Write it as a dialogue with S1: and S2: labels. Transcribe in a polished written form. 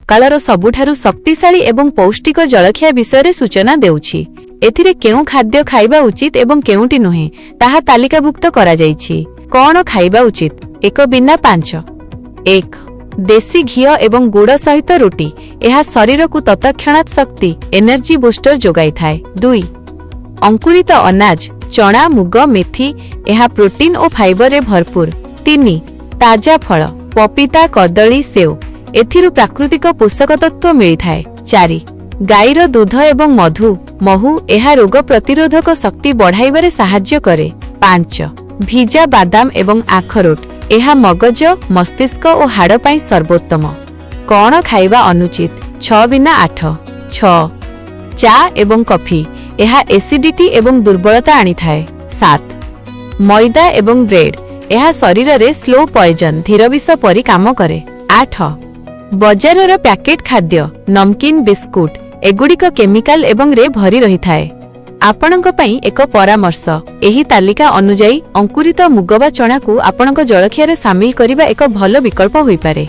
S1: ସକାଳର ସବୁଠାରୁ ଶକ୍ତିଶାଳୀ ଏବଂ ପୌଷ୍ଟିକ ଜଳଖିଆ ବିଷୟରେ ସୂଚନା ଦେଉଛି। ଏଥିରେ କେଉଁ ଖାଦ୍ୟ ଖାଇବା ଉଚିତ ଏବଂ କେଉଁଟି ନୁହେଁ, ତାହା ତାଲିକାଭୁକ୍ତ କରାଯାଇଛି। କଣ ଖାଇବା ଉଚିତ? 1 ବିନା 5। 1, ଦେଶୀ ଘିଅ ଏବଂ ଗୁଡ଼ ସହିତ ରୁଟି। ଏହା ଶରୀରକୁ ତତ୍କ୍ଷଣାତ୍ ଶକ୍ତି, ଏନର୍ଜି ବୁଷ୍ଟର ଯୋଗାଇଥାଏ। 2, ଅଙ୍କୁରିତ ଅନାଜ, ଚଣା, ମୁଗ, ମେଥି। ଏହା ପ୍ରୋଟିନ୍ ଓ ଫାଇବରରେ ଭରପୁର। 3, ତାଜା ଫଳ, ପପିତା, କଦଳୀ, ସେଓ। ଏଥିରୁ ପ୍ରାକୃତିକ ପୋଷକ ତତ୍ତ୍ୱ ମିଳିଥାଏ। 4, ଗାଈର ଦୁଧ ଏବଂ ମଧୁ, ମହୁ। ଏହା ରୋଗ ପ୍ରତିରୋଧକ ଶକ୍ତି ବଢ଼ାଇବାରେ ସାହାଯ୍ୟ କରେ। 5, ଭିଜା ବାଦାମ ଏବଂ ଆଖରୋଟ। ଏହା ମଗଜ, ମସ୍ତିଷ୍କ ଓ ହାଡ଼ ପାଇଁ ସର୍ବୋତ୍ତମ। କଣ ଖାଇବା ଅନୁଚିତ? 6 ବିନା 8। 6, ଚା ଏବଂ କଫି। ଏହା ଏସିଡିଟି ଏବଂ ଦୁର୍ବଳତା ଆଣିଥାଏ। 7, ମଇଦା ଏବଂ ବ୍ରେଡ୍। ଏହା ଶରୀରରେ ସ୍ଲୋ ପଏଜନ୍, ଧୀର ବିଷ ପରି କାମ କରେ। 8, ବଜାରର ପ୍ୟାକେଟ୍ ଖାଦ୍ୟ, ନମକିନ୍, ବିସ୍କୁଟ। ଏଗୁଡ଼ିକ କେମିକାଲ ଏବଂ ରେ ଭରି ରହିଥାଏ। ଆପଣଙ୍କ ପାଇଁ ଏକ ପରାମର୍ଶ: ଏହି ତାଲିକା ଅନୁଯାୟୀ ଅଙ୍କୁରିତ ମୁଗ ବା ଚଣାକୁ ଆପଣଙ୍କ ଜଳଖିଆରେ ସାମିଲ କରିବା ଏକ ଭଲ ବିକଳ୍ପ ହୋଇପାରେ।